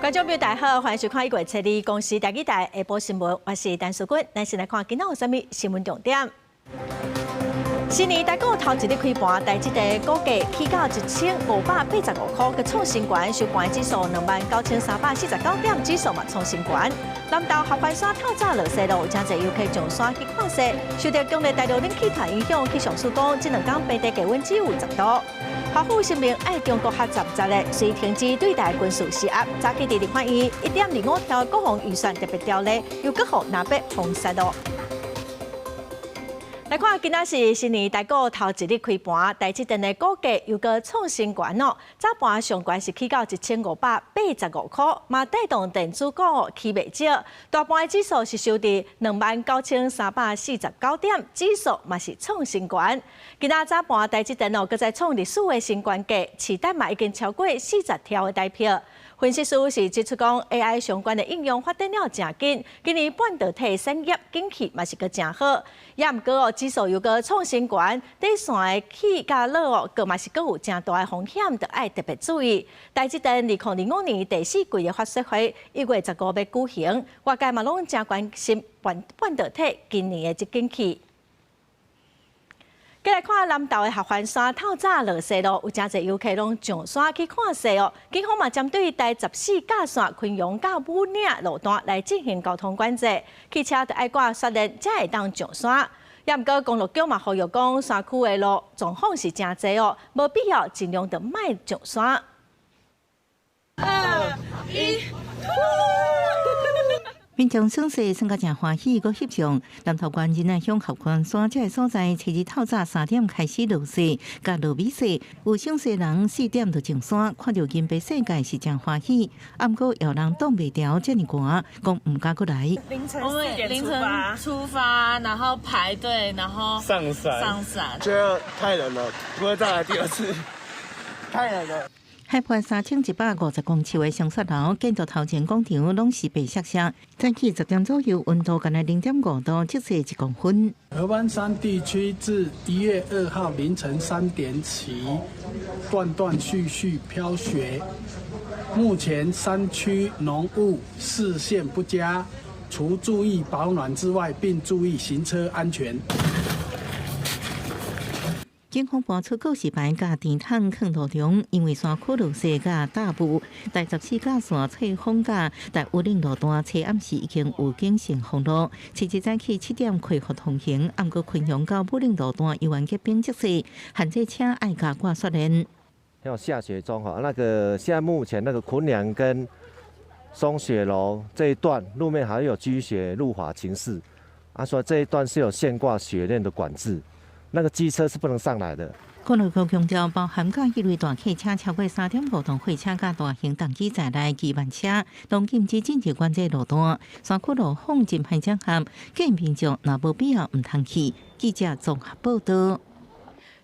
觀眾朋友大家好，歡迎收看一月初二公視台語台下晡新聞，我是陳淑君。咱先來看今仔有啥物新聞重點。新年台股頭一日開盤，台積電股價起到1585塊，閣創新高，收盤指數29,349點，指數嘛創新高。南投合歡山透早落雪咯，有誠濟遊客上山去看雪，受著強烈大陸冷氣團影響，氣象署講，這兩工平地低溫只有10度。華府聲明愛中國較實在咧，隨停止對台軍事施壓。早起佇立法院1.25兆國防預算特別條例，又閣予藍白封殺囉。來看，今仔是新年台股頭一日開盤，台積電的股價又閣創新高哦。早盤上懸是起到1585塊，嘛帶動電子股起袂少。大盤的指數是收佇29,349點，指數嘛是創新高。今仔早盤台積電哦，閣再創歷史的新高價，市值嘛已經超過40兆的台幣。分析師是指出講，AI 相關的應用發展了誠緊，今年半導體產業景氣嘛是閣誠好。也毋過哦，指數又閣創新高，底線的起佮落哦，閣嘛是閣有誠大的風險，著愛特別注意。台積電2025年第四季的法說會1月15欲舉行，外界嘛攏誠關心半導體今年的這景氣。繼來看南投的合歡山透早落雪咯，有誠濟遊客攏上山去看雪哦。警方嘛針對台14甲線昆陽佮武嶺路段來進行交通管制，汽車著愛掛雪鏈才會當上山。也毋過公路局嘛呼籲講，山區的路狀況是誠濟哦，無必要盡量著莫上山。二一。民眾賞雪算甲誠歡喜，閣翕相。南投縣仁愛鄉合歡山這个所在，初二透早3點開始落雪，佮落米雪。有賞雪人4點就上山，看著銀白世界是誠歡喜。啊，毋過有人擋袂牢遮爾寒，講毋敢閣來。凌晨4點凌晨出發，然後排隊，然後上山。上山。覺得太冷了，不會再來第二次。太冷了。海拔3150公尺的松雪樓建築頭前廣場攏是白雪雪。早起10點左右，溫度干焦0.5度，積雪1公分。合歡山地區自1月2號凌晨3點起，斷斷續續飄雪。目前山區濃霧，視線不佳，除注意保暖之外，並注意行車安全。警方搬出告示牌佮甜筒囥路中，因為山區落雪佮大霧，台14甲線翠峰佮台武嶺路段，初暗時已經有警性封路。初一早起7點恢復通行，毋過昆陽到武嶺路段猶原結冰積雪，限制車愛加掛雪鏈。要下雪中哈，那個現在目前那個昆陽跟松雪樓這一段路面還有積雪路滑情勢，啊，所以這一段是有限掛雪鏈的管制。那個機車是不能上來的。公路局強調，包含佮一類大客車超過3.5噸貨車佮大型重機在內，機慢車攏禁止進入管制路段。山區路況真歹掌控，建議民眾若無必要毋通去。記者綜合報道。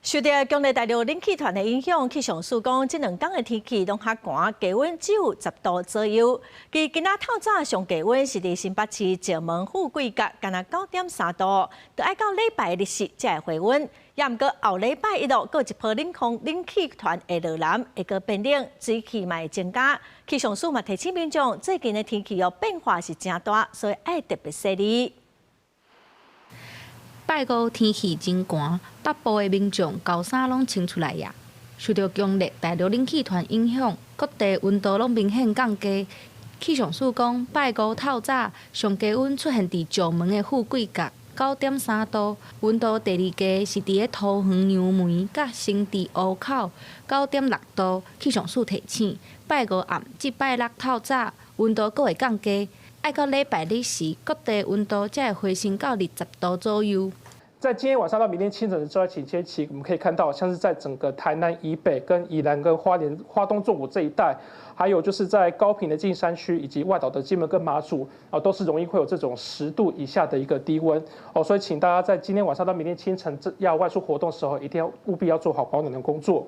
受著強烈大陸冷氣團的影響，氣象署講，這兩工的天氣攏較寒，低溫只有10度左右。其今仔透早上低溫是佇新北市石門富貴角，干焦9.3度，著愛到禮拜日時才會回溫。也毋過後禮拜一路，閣有一波冷空冷氣團會落南，會閣變冷，水汽嘛會增加。氣象署嘛提醒民眾，最近的天氣哦變化是誠大，所以愛特別細膩。拜五天氣真寒，北部的民眾厚衫攏穿出來呀。受著強烈大陸冷氣團影響，各地溫度攏明顯降低。氣象署講，拜五透早上低溫出現佇石門的富貴角9.3度，溫度第二低是佇咧桃園楊梅佮新竹湖口9.6度。氣象署提醒，拜五暗至拜六透早溫度閣會降低。愛到禮拜日時，各地溫度才會回升到20度左右。在今天晚上到明天清晨的這段期間，其實我們可以看到，像是在整個台南以北、跟宜蘭、跟花蓮、花東縱谷這一帶，還有就是在高屏的近山區以及外島的金門跟馬祖啊，都是容易會有這種10度以下的一個低溫哦。所以請大家在今天晚上到明天清晨這要外出活動的時候，一定要務必要做好保暖的工作。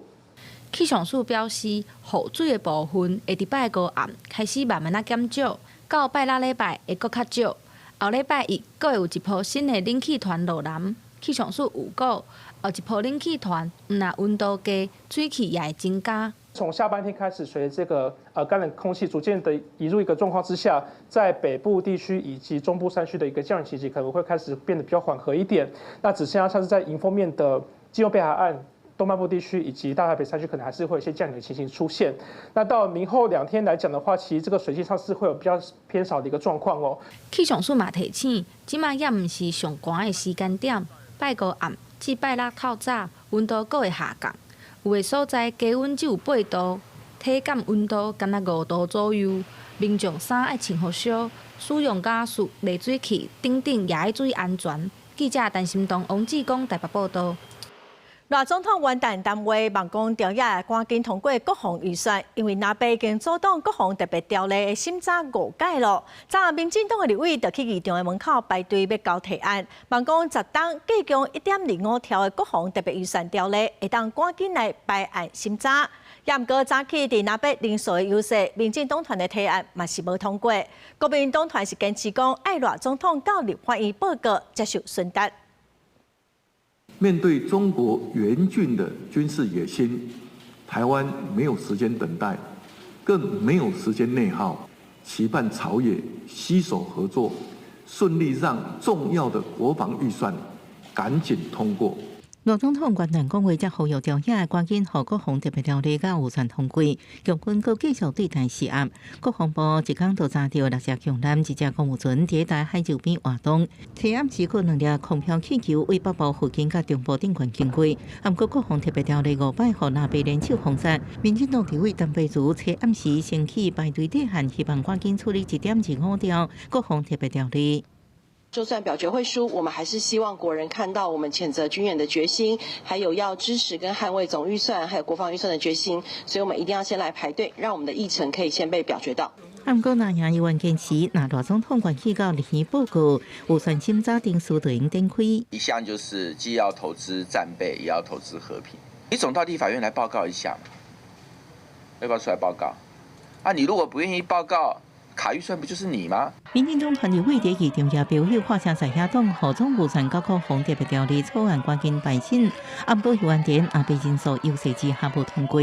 氣象署表示，雨水的部分會佇拜五暗開始慢慢仔減少。到拜六禮拜會閣較少，後禮拜一閣會有一波新的冷氣團落南。氣象署預估，後一波冷氣團毋但溫度低，水汽也會增加。從下半天開始，隨著這個乾冷空氣逐漸的移入一個狀況之下，在北部地區以及中部山區的一個降雨情形可能會開始變得比較緩和一點。那只剩下像是在迎風面的基隆北海岸、東半部地區以及大台北山區，可能還是會有一些降雨的情形出現。那到明後兩天來講的話，其實這個水汽上是會有比較偏少的一個狀況哦。氣象署嘛提醒，這馬猶毋是上寒的時間點，拜五暗至拜六透早，溫度閣會下降。有的所在低溫只有8度，體感溫度干焦5度左右。民眾衫愛穿予少，使用瓦斯、熱水器等等也愛注意安全。記者陳心東、王志剛台北報道。賴總統元旦談話，望講朝野趕緊通過國防預算，因為藍白已經阻擋國防特別條例的審查五擺咯。昨民進黨的立委就去議場的門口排隊欲交提案，望講十冬計共1.25條的國防特別預算條例會當趕緊來排案審查。也毋過早起佇藍白人數的優勢，民進黨團的提案嘛是無通過。國民黨團是堅持講愛賴總統到立法院報告接受詢答。面對中國嚴峻的軍事野心，台灣沒有時間等待，更沒有時間內耗，期盼朝野攜手合作，順利讓重要的國防預算趕緊通過。賴總統元旦講話，才呼籲朝野趕緊予國防特別條例佮預算通過，共軍閣繼續對台施壓。國防部一工就查著六隻強艦、一隻公務船佇台海周邊活動，昨暗時閣兩粒空飄氣球對北部附近佮中部頂懸經過。毋過國防特別條例五擺予藍白聯手封殺，民進黨立委陳佩茹昨暗時先去排隊提案，希望趕緊處理1.25條國防特別條例。就算表決會輸，我們還是希望國人看到我們譴責軍演的決心，還有要支持跟捍衛總預算，還有國防預算的決心。所以，我們一定要先來排隊，讓我們的議程可以先被表決到。毋過，若贏議員堅持，若賴總統願去到立院報告，預算審查程序就應展開。一項就是既要投資戰備，也要投資和平。你總到立法院來報告一下嘛？要不要出來報告？啊，你如果不願意報告，卡預算不就是你嗎？民進黨團立委佇議場也表示，發聲在野黨予總預算佮國防特別條例草案趕緊排審，毋過余安田藍白人數優勢之下無通過。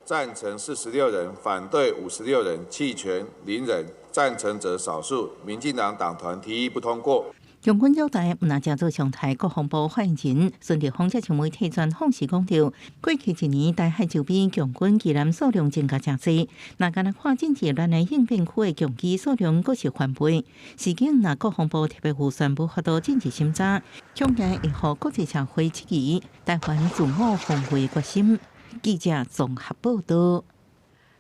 贊成46人，反對56人，棄權0人，贊成者少數。民進黨黨團提議不通過。共軍擾台，毋但成做常態，國防部發言人孫立峰接受媒體專訪時講著，過去一年台海周邊共軍機艦數量增加誠濟，若干焦看進前咱的應變區的共機數量閣是翻倍。時間若國防部特別預算無法度進入審查，恐驚會予國際社會質疑台灣自我防衛決心。記者綜合報道。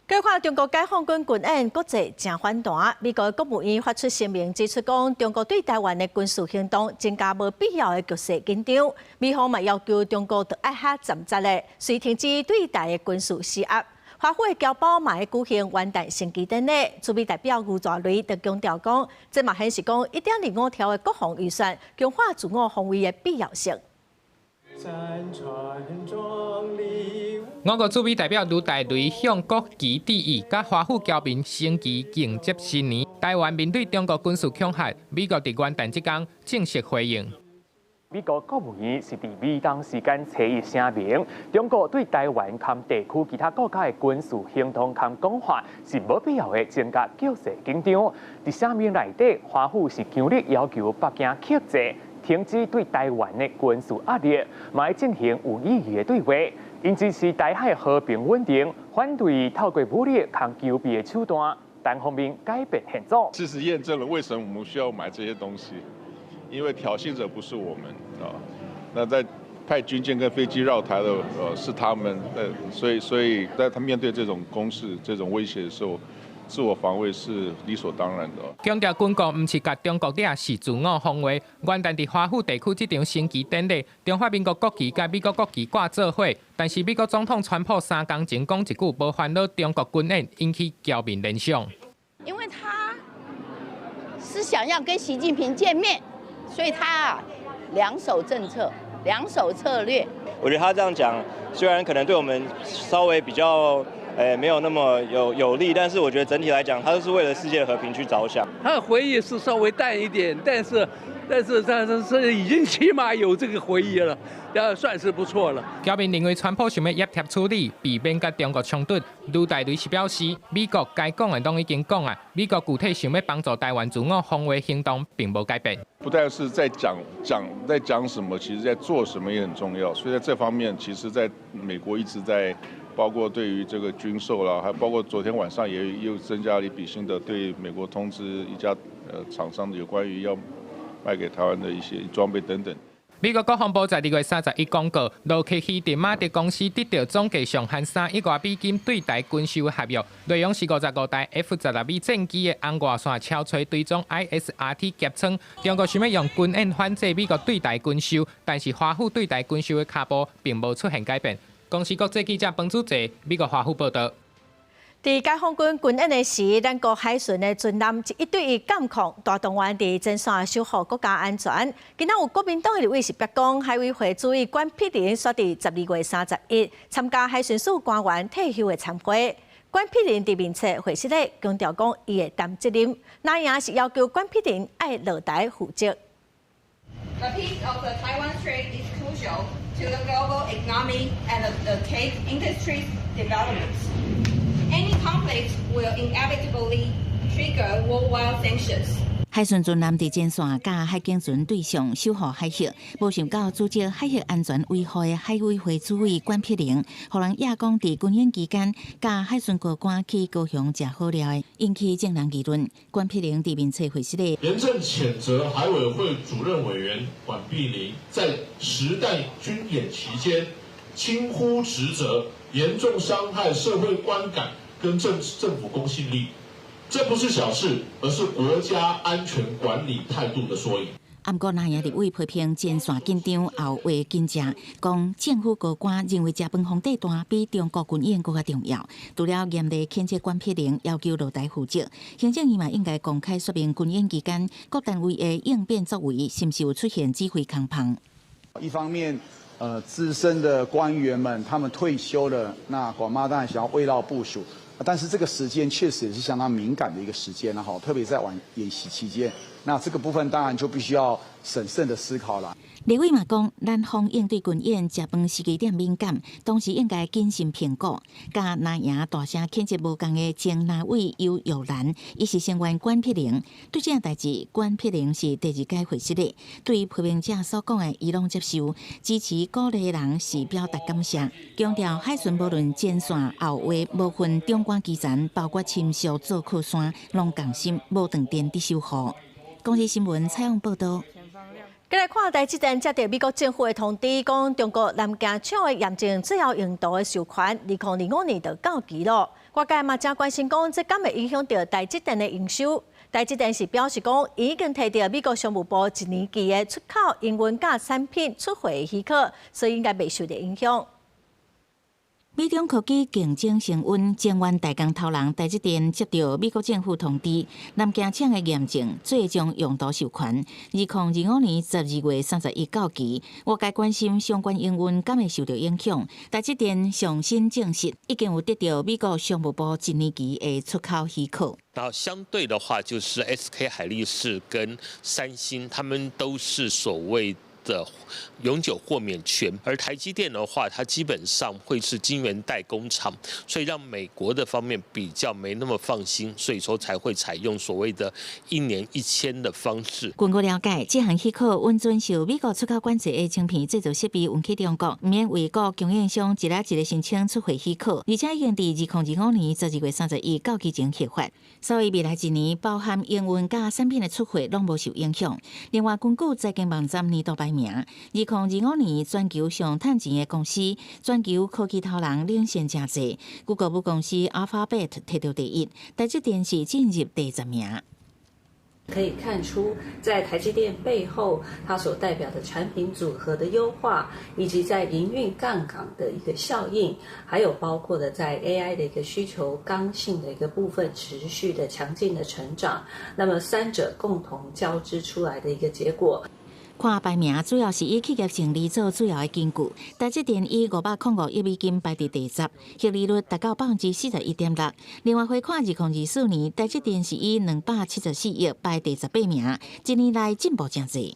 閣看中國解放軍軍演，國際誠反彈。美國國務院發出聲明指出，講中國對台灣的軍事行動增加無必要的局勢緊張。美方嘛要求中國著愛較站實的，隨停止對台的軍事施壓。華府的僑胞嘛會舉行元旦升旗典禮，駐美代表吳大雷就強調講，這嘛顯示講1.25條的國防預算強化自我防衛的必要性。我國駐美代表盧大雷向國旗致意，佮華府僑民升旗迎接新年。台灣面對中國軍事恐嚇，美國佇元旦這工正式回應。美國國務院是佇美東時間初一聲明，中國對台灣佮地區其他國家的軍事行動佮講話是無必要的增加局勢緊張。佇聲明內底，華府是強烈要求北京克制，停止對台灣的軍事壓力，嘛愛進行有意義的對話。𪜶支持台海和平穩定，反對透過武力佮求備的手段，單方面改變現狀。事實驗證了為什麼我們需要買這些東西，因為挑釁者不是我們啊，那在派軍艦跟飛機繞台的，是他們。所以在他面對這種攻勢、這種威脅的時候，自我防衛是理所當然的。強調軍購毋是共中國掠，是自我防衛。元旦佇華府地區這場升旗典禮，中華民國國旗佮美國國旗掛做伙，但是美國總統川普3工前講一句，無煩惱中國軍演引起僑民聯想。因為他是想要跟習近平見面，所以他兩手政策、兩手策略。我覺得他這樣講，雖然可能對我們稍微比較，沒有那麼有利，但是我覺得整體來講，他都是為了世界和平去着想。他的回應是稍微淡一點，但是但是已經起碼有這個回憶了，要算是不錯了。表面認為川普想欲挹貼處理，避免佮中國衝突。盧大雷是表示，美國該講的攏已經講啊，美國具體想欲幫助台灣自我防衛行動並無改變。不但是在講講在講什麼，其實在做什麼也很重要。所以在這方面，其實在美國一直在，包括對於這個軍售啦，還包括昨天晚上也又增加了一筆新的對美國通知一家廠商有關於要賣給台灣的一些裝備等等。美國國防部在2月31公告，洛克希德馬丁公司得到總計上限3億外美金對台軍售合約，內容是55台 F-16V 戰機的紅外線超吹追蹤 ISRT 夾艙。中國想欲用軍演反制美國對台軍售，但是華府對台軍售的跤步並無出現改變。公視國際記者彭祖澤，美國華府報道。佇解放軍軍演的時，咱國海巡的船艦一對一監控大動員佇前線守護國家安全。今仔有國民黨的立委是白講，海委會主委管碧玲煞佇12月31參加海巡署官員退休的餐會。管碧玲佇面冊會室咧強調講，伊會擔責任，那也是要求管碧玲愛落台負責。 The peace of the Taiwan Strait is crucial to the global economy and the tech industry's development. Any conflict will inevitably trigger worldwide sanctions. 海巡船艦佇前線佮海警船對上守護海域，無想到主責海域安全維護的海委會主委管碧玲，予人揶講佇軍演期間，佮海巡高官去高雄食好料的，引起眾人議論。管碧玲佇面冊回釋咧，嚴正譴責海委會主任委員管碧玲在實彈軍演期間輕忽職責，嚴重傷害社會觀感跟政府公信力，這不是小事，而是國家安全管理態度的縮影。毋過藍營立委批評前線緊張，後話緊張，講政府高官認為食飯皇帝大比中國軍演閣較重要。除了嚴厲譴責管碧玲，要求落台負責，行政院嘛應該公開說明軍演期間各單位的應變作為，是毋是有出現指揮空縫？一方面，資深的官員們他們退休了，那管媽當然想要慰勞部屬。但是這個時間確實也是相當敏感的一個時間啦，哈，特別在玩演習期間，那這個部分當然就必須要審慎的思考啦。立委嘛講，南方應對軍演食飯時機點敏感，當時應該謹慎評估。佮藍營大聲譴責無仝的前藍委游玉蘭，伊是聲援管碧玲。對這件代誌，管碧玲是第二屆會失的，對批評者所講的，伊攏接受，支持鼓勵的人是表達感謝，強調海巡無論前線後話，無分長官基層，包括親屬做靠山，攏仝心無斷電佇守護。公視新聞採訪報道。過來看台積電接到美國政府的通知，講中國南京廠的驗證最後用途的授權，2025年就到期囉。外界嘛誠關心講，這敢會影響著台積電的營收？台積電是表示講，已經提著美國商務部一年期的出口營運佮產品出貨許可，所以應該袂受著影響。美中科技競爭升溫，晶圓代工頭人台積電接到美國政府通知，南京廠的驗證最終用途授權，2025年12月31到期。外界關心相關營運敢會受著影響？台積電上新證實，已經有得著美國商務部一年期的出口許可。那相對的話，就是 SK 海力士跟三星，他們都是所謂的永久豁免權，而台積電的話，它基本上會是晶圓代工廠，所以讓美國的方面比較沒那麼放心，所以說才會採用所謂的一年一簽的方式。根據了解，這項許可允准受美國出口管制的晶片製造設備運去中國，毋免為各供應商一个一个申請出貨許可，而且已經佇2025年12月31到期前核發，所以未來一年包含營運佮產品的出貨攏無受影響。另外，根據財經網站年度排名，2025年全球上趁錢的公司，全球科技頭人領先誠濟，Google 母公司 Alphabet 提著第一，台積電是進入第10名。可以看出，在台積電背後，它所代表的產品組合的優化，以及在營運槓桿的一個效應，還有包括的在 AI 的一個需求剛性的一個部分持續的強勁的成長，那麼三者共同交織出來的一個結果。看排名主要是以企業淨利做主要的根據。台積電以505億美金排佇第十，殖利率達到41.6%。另外回看2024年，台積電是以274億排第18名，一年來進步誠濟。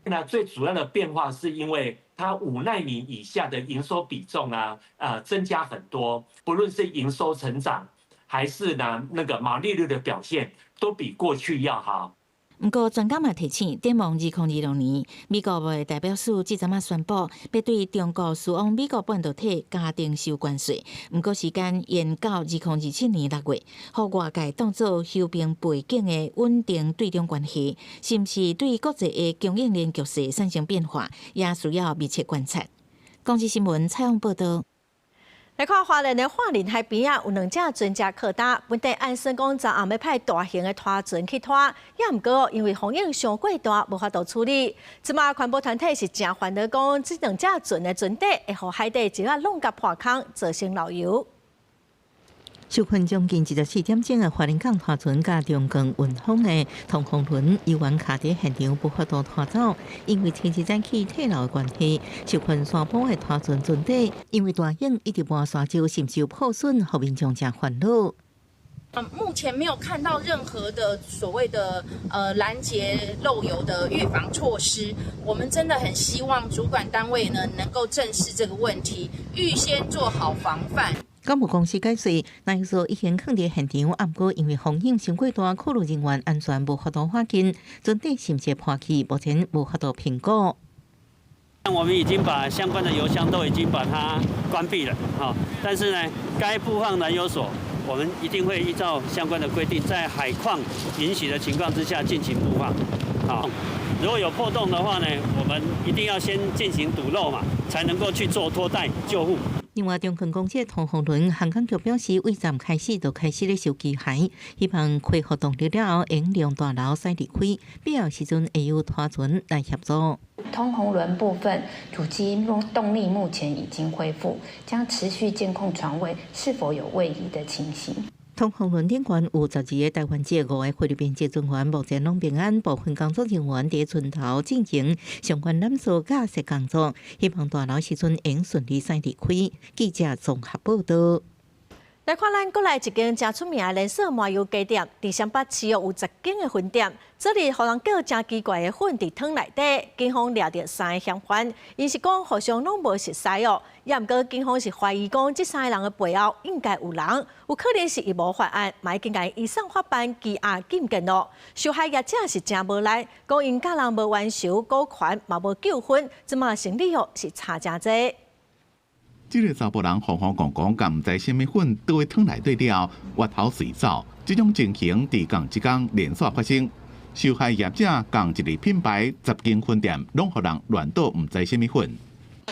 那最主要的變化是因為它5納米以下的營收比重啊，增加很多，不論是營收成長，還是呢那個毛利率的表現，都比過去要好。毋過專家嘛提醒，展望2026年，美國貿易代表署這陣仔宣布，欲對中國輸往美國半導體加徵收關稅。毋過時間延到2027年6月，予外界當做休兵背景的穩定對中關係，是毋是對國際的供應鏈局勢產生變化，也需要密切觀察。公視新聞採訪報導。來看花蓮的浣林海邊仔，有兩隻船隻靠礁，本底按算講昨暗欲派大型的拖船去拖，也毋過因為風湧傷過大，無法度處理。這馬環保團體是誠煩惱，講這兩隻船的船底會予海底石仔弄共破空，造成漏油。受困將近24點鐘的花蓮港拖船佮中鋼運風的通風輪，猶原卡佇現場無法度拖走，因為前一早起退流的關係，受困沙坡的拖船船底，因為大湧一直磨沙石，是毋是有破損，予民眾誠煩惱。目前沒有看到任何的所謂的攔截漏油的預防措施，我們真的很希望主管單位呢能夠正視這個問題，預先做好防範。港務公司解釋，燃油所已經囥佇現場，毋過因為風湧傷過大，考慮人員安全無法度靠近，船底是毋是破去，目前無法度評估。我們已經把相關的油箱都已經把它關閉了，但是呢，該布放燃油所，我們一定會依照相關的規定，在海況允許的情況之下進行布放。好，如果有破洞的話呢，我們一定要先進行堵漏嘛，才能夠去做拖帶救護。另外，中鋼公司通風輪航港局表示，對昨開始就開始咧收機械，希望恢復動力了後，會讓大樓駛離開，必要時陣會有拖船來協助。通鴻輪部分主機動力目前已經恢復，將持續監控船位是否有位移的情形。通鴻輪頂懸有12個台灣籍、5個菲律賓籍船員，目前攏平安。部分工作人員佇船頭進行相關攬索架設工作，希望大樓時陣會順利駛離開。記者綜合報導。來看咱國內一間誠出名的連鎖麻油雞店，佇雙北市有10間的分店，這裡予人叫誠奇怪的粉佇湯內底，警方掠著三個嫌犯，𪜶是講互相攏無熟似哦，也毋過警方是懷疑講這三個人的背後應該有人，有可能是伊無犯案，嘛已經共移送法辦羈押禁見咯。受害業者是誠無奈，講𪜶佮人無冤仇，股權嘛無糾紛，這馬生理哦是差誠濟。這个查埔人惶惶講講，共毋知啥物粉倒佇湯內底了，越頭隨走。這種情形佇仝一工連續發生。受害業者仝一个品牌10間分店，攏予人亂倒毋知啥物粉。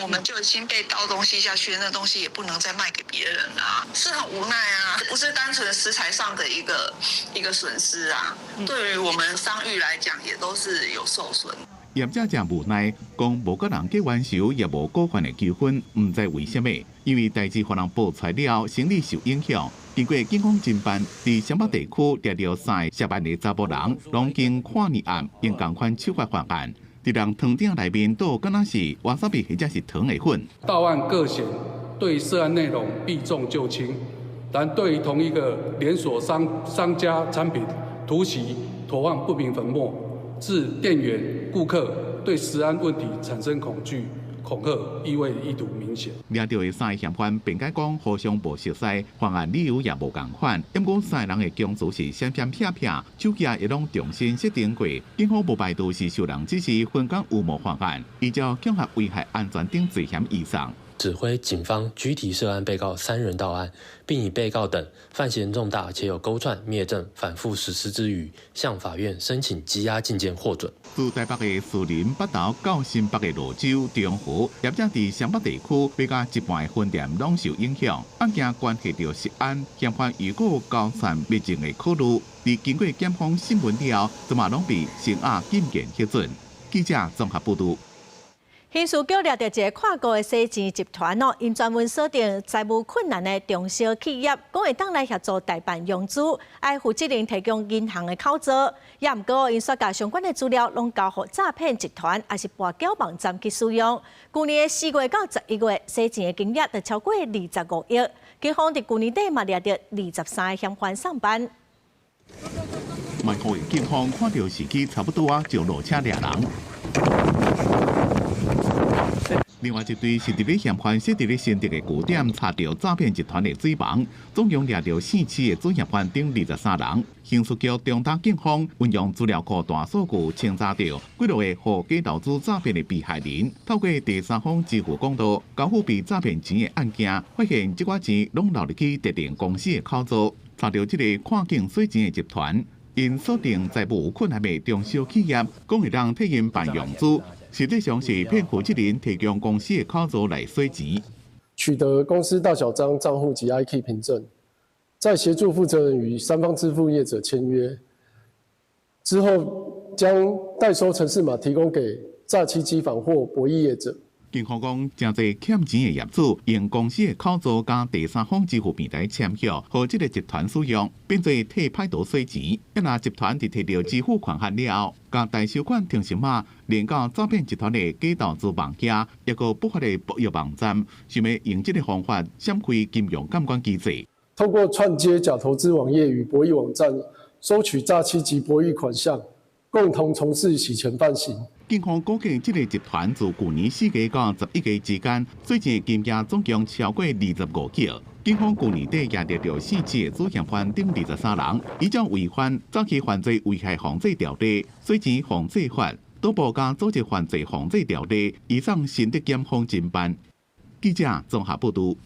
我們就已經被倒東西下去，那東西也不能再賣給別人啦，是很無奈啊，不是單純食材上的一個損失啊，對於我們商譽來講，也都是有受損。業者誠無奈，講無佮人結冤仇，也無股權的糾紛，毋知為啥物，因為代誌予人爆出來了，生理受影響。經過警方偵辦，佇雙北地區掠著三个涉案的查埔人，攏經跨年案用仝款手法犯案，佇人湯鼎內面倒，敢若是瓦薩比或者是糖的粉。到案各嫌對涉案內容避重就輕，但對於同一個連鎖商家產品塗襲投放不明粉末，致店員、顧客對食安問題產生恐懼、恐嚇意味意圖明顯。掠著的三个嫌犯辯解講，互相無熟似，犯案理由也無仝款。毋過三个人的供詞是閃閃避避，手機也攏重新設定過。警方無排除是受人指使分工預謀犯案，依照恐嚇危害安全等罪嫌移送。指揮警方拘提涉案被告三人到案，並以被告等犯嫌重大且有勾串、滅證、反覆實施之虞，向法院申請羈押禁見獲准。自台北的士林北投到新北的蘆洲、中和，業者佇雙北地區欲加一半的分店攏受影響。案件關係著食安，嫌犯如果勾串滅證的考慮，佇經過檢方審問了後，這馬攏被聲押禁見核准。記者綜合報導。刑事局掠著一个跨國的洗錢集團哦，𪜶專門鎖定財務困難的中小企業，講會當來協助代辦融資，愛負責人提供銀行的口座，也毋過𪜶煞共相關的資料攏交予詐騙集團，抑是跋筊網站去使用。舊年的4月到11月，洗錢的金額就超過25億。警方佇舊年底嘛掠著23個嫌犯送辦。萬科的警方看著時機差不多啊，就落車掠人。另外一隊是佇咧嫌犯設佇咧新竹的據點查著詐騙集團的水網，總共掠著四起的主嫌犯等23人。刑事局中大警方運用資料庫大數據清查著幾落個予假投資詐騙的被害人，透過第三方支付管道交付被詐騙錢的案件，發現這寡錢攏流入去特定公司的口座，查著這个跨境洗錢的集團，𪜶鎖定財務有困難的中小企業，講會當替𪜶辦融資。實際上是騙負責人提供公司的口座來洗錢，取得公司大小章帳戶及 iKey 憑證，再協助負責人與三方支付業者簽約，之後將代收程式碼提供給詐欺機房或博弈業者。警方講，誠濟欠錢的業主用公司的口座佮第三方支付平台簽約，予這个集團使用，變做替歹徒洗錢。啊若集團佇提著支付權限了後，共代收款程式碼連到詐騙集團的假投資網頁，抑閣不法的博弈網站，想欲用這个方法閃開金融監管機制。透過串接假投資網頁與博弈網站，收取詐欺及博弈款項，共同從事洗錢犯行。警方估計，這个集團自舊年4月到11月之間，洗錢金額總共超過25億。警方舊年底也掠著四起的主嫌犯等23人，依照違反早期犯罪危害防制條例、洗錢防制法、賭博佮組織犯罪防制條例，移送新竹檢方偵辦。記者綜合報導。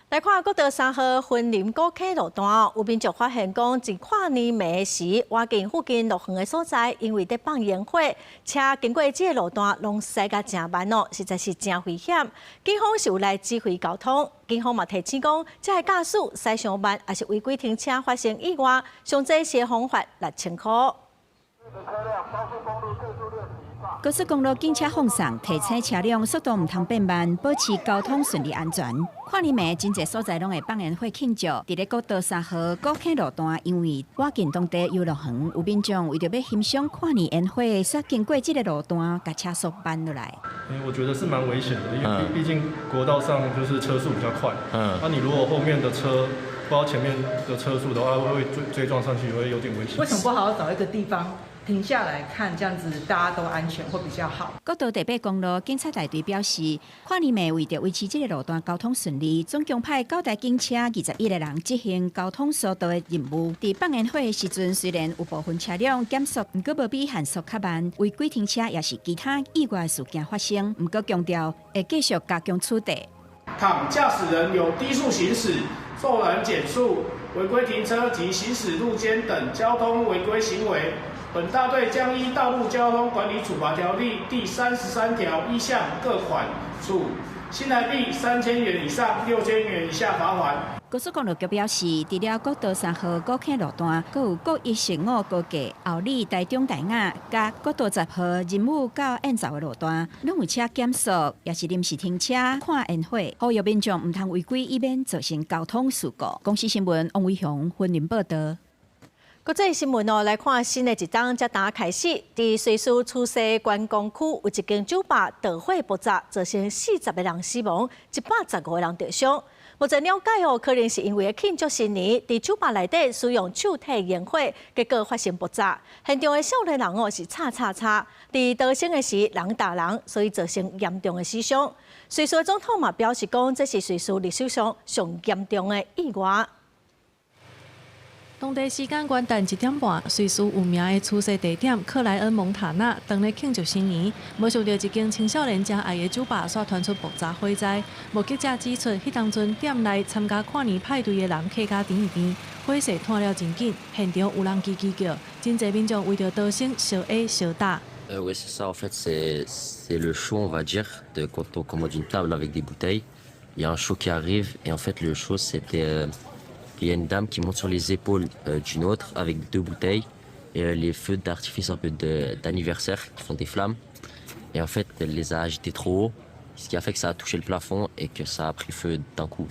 來看國道三號雲林古坑路段，有民眾發現講，佇跨年暝時，倚近附近樂園的所在，因為佇放煙火，車經過這个路段攏駛甲誠慢哦，實在是誠危險。警方是有來指揮交通，警方嘛提醒講，這个駕駛駛傷慢，抑是違規停車發生意外，上濟是罰款6000箍。高速公路警車放送，提醒車輛速度毋通變慢，保持交通順利安全。跨年暝真濟所在攏會放煙火慶祝。佇咧國道三號古坑路段，因為倚近當地遊樂園，有民眾為著欲欣賞跨年煙火，煞經過這个路段，共車速慢落來。我覺得是蠻危險的，因為畢竟國道上就是車速比較快，那你如果後面的車不知道前面的車速的話，會追撞上去，會有點危險。為什麼不好好找一個地方停下來看，這樣子大家都安全會比較好。國道第八公路警察大隊表示，跨年暝為著維持這个路段交通順利，總共派九台警車21個人執行交通疏導的任務。佇放煙火的時陣，雖然有部分車輛減速，毋過無比限速較慢，違規停車抑是其他意外事件發生。毋過強調會繼續加強處罰。倘駕駛人有低速行駛、驟然減速、違規停車及行駛路肩等交通違規行為，本大隊將依《道路交通管理處罰條例》第33條1項各款，處新台幣3000元以上6000元以下罰款。高速公路局表示，除了國道三號古坑路段，閣有國115高架后里台中大雅，佮國道10號仁武到燕巢的路段，攏有車減速，抑是臨時停車看煙火，呼籲民眾毋通違規，以免造成交通事故。公視新聞王偉雄雲林報導。國際新聞哦，來看新的一冬才剛開始，佇瑞士出西觀光區有一間酒吧著火爆炸，造成40個人死亡，115個人著傷。目前了解哦，可能是因為慶祝新年，佇酒吧內底使用手提煙火，結果發生爆炸。現場的少年人哦是吵吵吵，佇逃生的時人踏人，所以造成嚴重的死傷。瑞士總統嘛表示講，這是瑞士歷史上上嚴重的意外。當地時間元旦1點半，瑞士有名的出世地點克萊恩蒙塔納當咧慶祝新年，無想著一間青少年誠愛的酒吧煞傳出爆炸火災。目擊者指出，彼當陣店內參加跨年派對的人客甲甜甜，火勢湠了真緊，現場有人吱吱叫，真濟民眾為著逃生相挨相打。 Oui, c'est ça. En fait, c'est le show, on va dire, de quand on commande une table avec des bouteilles, il y a un show qui arrive et en fait le show, c'était il y a une dame qui monte sur les épaules d'une autre avec deux bouteilles et les feux d'artifice un peu d'anniversaire qui font des flammes. Et en fait, elle les a agités trop haut, ce qui a fait que ça a touché le plafond et que ça a pris feu d'un coup.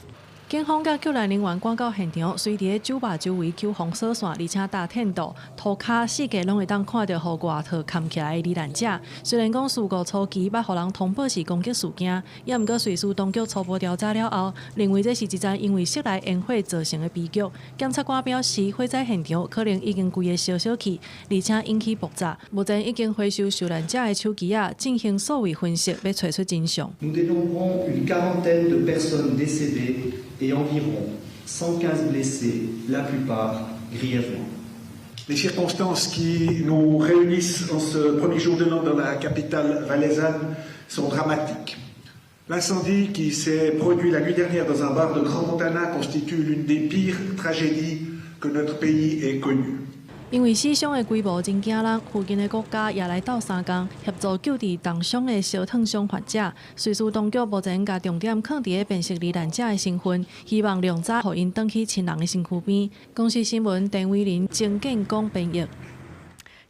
警方佮救援人员赶到现场，随伫咧酒吧周围搝封锁线，而且搭天道，涂跤四界拢会当看著予外套崁起来的罹难者。虽然讲事故初期捌予人通报是攻击事件，也毋过瑞士当局初步调查了后，认为这是一桩因为室内烟火造成的悲剧。检察官表示，火灾现场可能已经规个烧烧去，而且引起爆炸。目前已经回收受难者的手机仔，进行数位分析，欲揣出真相。 Nous dénombrons une quarantaine de personnes décédées et environ 115 blessés, la plupart grièvement. Les circonstances qui nous réunissent en ce premier jour de l'an dans la capitale valaisanne sont dramatiques. L'incendie qui s'est produit la nuit dernière dans un bar de Crans-Montana constitue l'une des pires tragédies que notre pays ait connues. 因為死傷的規模真驚人，附近的國家也來鬥相共協助救治重傷的燒燙傷患者。瑞士當局目前共重點放佇咧辨識罹難者的身份，希望量早予𪜶轉去親人的身軀邊。公視新聞陳偉林、曾建功編譯。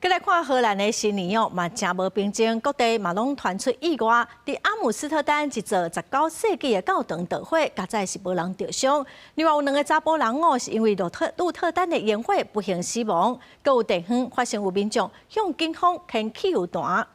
閣來看荷蘭的新年哦，嘛誠無平靜，各地嘛攏傳出意外。佇阿姆斯特丹一座19世紀的教堂著火，佳哉是無人著傷。另外有兩个查埔人哦，是因為鹿特丹的煙火不幸死亡。閣有地方發生有民眾向警方牽汽油彈。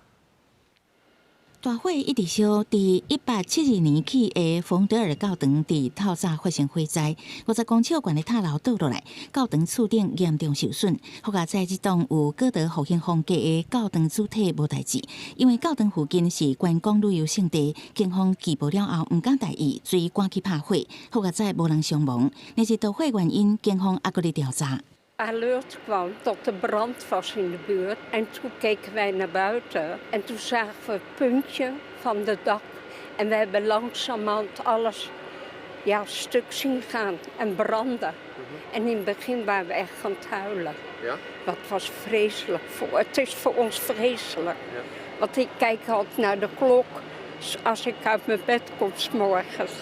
大火一直燒，佇1872年起的馮德爾教堂佇透早發生火災，50公尺懸的塔樓倒落來，教堂厝頂嚴重受損。好佳哉這棟有哥德復興風格的教堂主體無代誌，因為教堂附近是觀光旅遊勝地，警方拒報了後毋敢大意，所以趕去拍火。好佳哉無人傷亡，但是著火原因，警方猶閣咧調查。 Alert kwam dat er brand was in de buurt. En toen keken wij naar buiten en toen zagen we het puntje van de dak. En we hebben langzamerhand alles, ja, stuk zien gaan en branden. En in het begin waren we echt aan het huilen. Ja? Dat was vreselijk. Het is voor ons vreselijk. Want ik kijk altijd naar de klok als ik uit mijn bed kom 's morgens.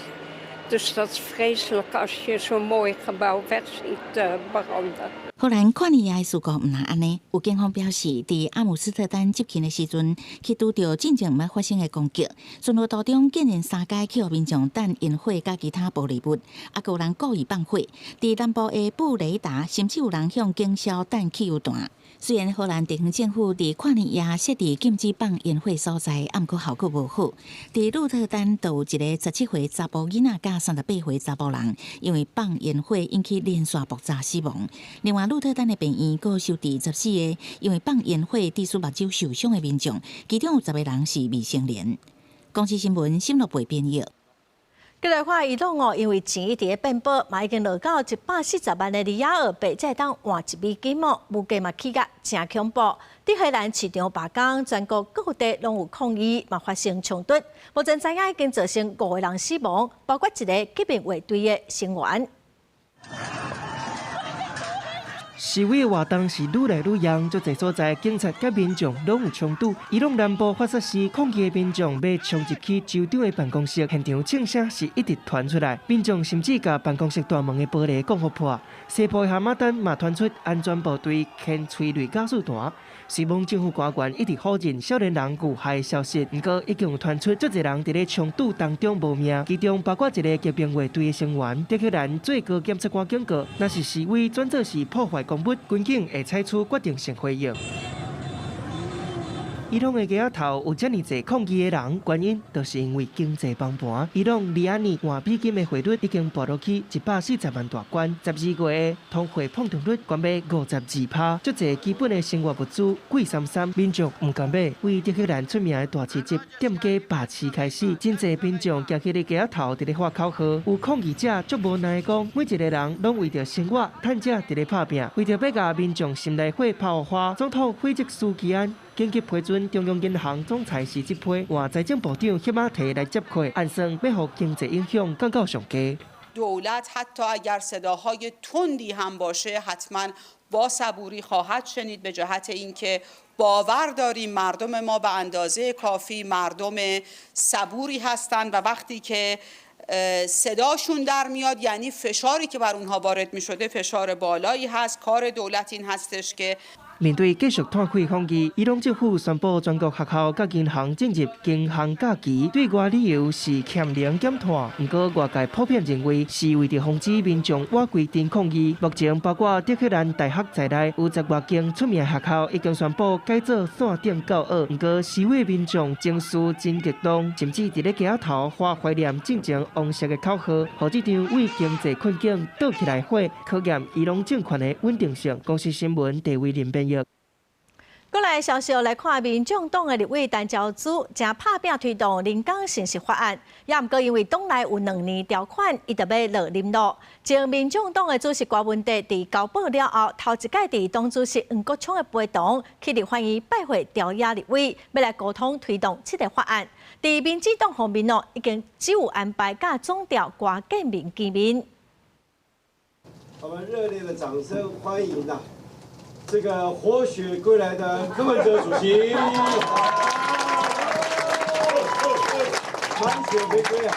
Dus dat is vreselijk als je zo'n mooi gebouw weg ziet branden. 荷蘭跨年夜的事故毋但按呢，有警方表示，佇阿姆斯特丹執勤的時陣，去拄著進前毋捌發生的攻擊。巡邏途中竟然三街去予民眾彈煙火佮其他玻璃物，猶閣有人故意放火。佇南部的布雷達，甚至有人向警消彈汽油彈。雖然荷蘭地方政府佇跨年夜設置禁止放煙火所在，毋過效果無好。佇鹿特丹，就有一个17歲查埔囡仔佮38歲查埔人，因為放煙火引起連續爆炸死亡。另外，鹿特丹的病院閣收治14個因為放煙火致使目睭受傷的民眾，其中有10個人是未成年。公視新聞沈樂培編譯。閣來看伊朗哦，因為錢一直咧變薄，嘛已經落到140萬的里亞爾幣，才會當換1美金哦，物價嘛起甲誠恐怖。德黑蘭市長罷工，全國各地攏有抗議，嘛發生衝突。目前知影已經造成五個人死亡，包括一个革命衛隊的成員。示威的活動是愈來愈嚴，足濟所在警察佮民眾攏有衝突。伊朗南部法薩市抗議的民眾欲衝入去州長的辦公室，現場槍聲是一直傳出來，民眾甚至共辦公室大門的玻璃摃予破。西部的哈馬丹嘛傳出安全部隊牽催淚瓦斯彈。雖罔政府官員一直否認少年人遇害的消息，毋過已經有傳出足濟人佇咧衝突當中無命，其中包括一个革命衛隊的成員。德黑蘭最高檢察官警告，若是示威轉做是破壞公物，軍警會採取決定性回應。伊朗的街仔頭有遮爾濟抗議的人，原因就是因為經濟崩盤。伊朗里亞爾換美金的匯率已經跋落去140萬大關，12月的通貨膨脹率懸欲52%，足濟基本的生活物資貴參參，民眾毋甘買。為德黑蘭出名的大市集店家罷市開始，真濟民眾行去咧街仔頭佇咧喊口號。有抗議者足無奈講，每一个人攏為著生活趁食佇咧拍拚，為著欲共民眾心內火拍予花，總統費澤斯基安緊急批准中央銀行總裁辭職批，換財政部長赫馬提來接替，按算欲予經濟影響降到上低。 دولت حتی اگر صداهای تندی هم باشه حتما با صبوری خواهد شنید به جهت اینکه باور داریم مردم ما به اندازه کافی مردم صبوری هستند و وقتی که صداشون در میاد یعنی فشاری که بر اونها وارد می شده فشار بالایی هست. کار دولت این هستش که 面對繼續斷氣抗議，伊朗政府宣布全國學校佮銀行進入銀行假期，對外理由是欠能減碳。毋過外界普遍認為是為著防止民眾倚規定抗議。目前包括德黑蘭大學在內，有十外間出名學校已經宣布改做線頂教學。毋過示威民眾情緒真激動，甚至佇咧街頭發懷念戰前王室的口號，予這場為經濟困境倒起來火，考驗伊朗政權的穩定性。公視新聞地位林編譯。過來消息來看，民眾黨的立委陳昭姿正拍拚推動人工城市法案，也毋過因為黨內有兩年條款，伊就欲落任囉。前民眾黨的主席柯文哲佇交報了後，頭一擺佇黨主席黃國昌的陪同去立法院拜會朝野立委，欲來溝通推動這个法案。佇民進黨方面哦，已經只有安排佮總召郭建明見面。我們熱烈的掌聲歡迎吶！這個活血歸來的柯文哲主席，滿血回歸啊！